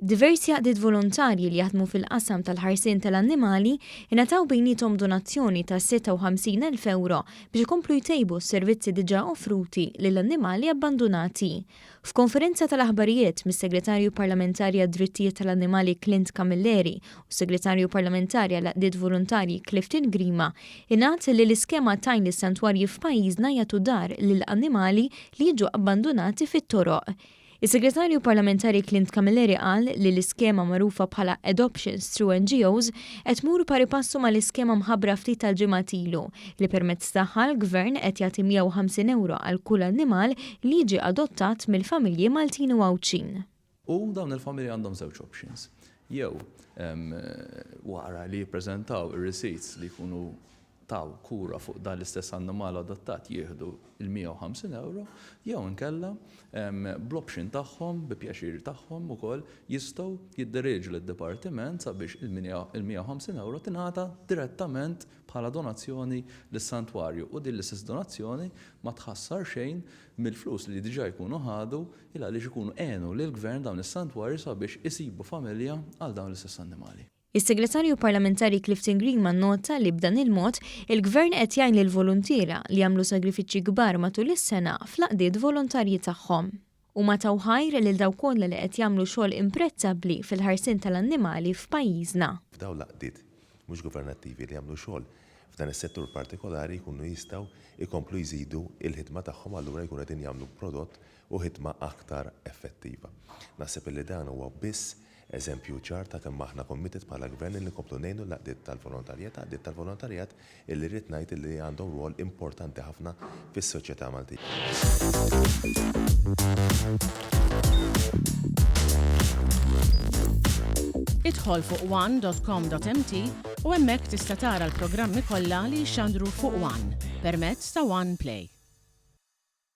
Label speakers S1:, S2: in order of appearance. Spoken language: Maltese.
S1: Diversi għaqdiet volontarji li jaħdmu fil-qasam tal-ħarsien tal-annimali ingħataw bejniethom donazzjoni ta' 56,000 ewro biex ikomplu jtejbu s-servizzi diġà offruti lill-annimali abbandunati. F'konferenza tal-aħbarijiet mis-Segretarju Parlamentari għad-Drittijiet tal-Annimali Clint Camilleri u s-Segretarju Parlamentari għall-Għaqdiet Volontarji Clifton Grima ingħad li l-iskema tgħin lis-santwarji f'pajjiżna jagħtu dar lil annimali li jiġu abbandunati fit-toroq. Is-Segretarju Parlamentari Clint Camilleri qal li l-iskema magħrufa bħala Adoptions Through NGOs qed tmur pari passu mal-iskema mħabbra ftit tal-ġimgħat ilu li permezz tagħha l-Gvern qed jagħti 150 ewro għal kull annimal li jiġi adottat mill-familji Maltin u Għawdxin.
S2: U dawn il-familji għandhom żewġ options. Jew wara li jippreżentaw ir-receipts li jkunu taw kura fuq dan l-istess annimal adottat jieħdu l-150 ewro, jew inkella bl-option tagħhom, bi pjaċir tagħhom ukoll, jistgħu jidderieġu lid-dipartiment sabiex il-150 ewro tingħata direttament bħala donazzjoni lis-santwarju u din l-istess donazzjoni ma tħassar xejn mill-flus li diġà jkunu ħadu il għaliex ikunu għenu lill-Gvern dawn is-santwarji sabiex isibu familja għal dawn l-istess annimali.
S1: Is-Segretarju Parlamentari Clifton Grima nnota li b'dan il-mod, il-Gvern qed jgħin lill-voluntiera li jagħmlu sagrifiċċji kbar matul is-sena fl-għaqdiet volontarji tagħhom. Huma taw ħajr lil dawk kollha li qed jagħmlu xogħol imprezzabbli fil-ħarsien tal-annimali f'pajjiżna.
S3: F'dawn l-għaqdiet mhux governattivi li jagħmlu xogħol f'dan is-settur partikolari jkunu jistgħu jkomplu jżidu l-ħidma tagħhom allura jkunu qegħdin jagħmlu prodott u ħidma aktar effettiva. Naħseb illi dan huwa biss Eżempju ċar ta' kemm aħna committed bħala Gvern illi nkomplu ngħinu l-għaqdiet tal-volontarjat, għaqdiet tal-volontarjat illi rrid ngħid illi għandhom rwol importanti ħafna fis-soċjetà Maltija.
S4: Idħol fuq one dot com dot mt u hemmhekk tista' tara l-programmi kollha li jixxandru fuq one permezz ta' One Play.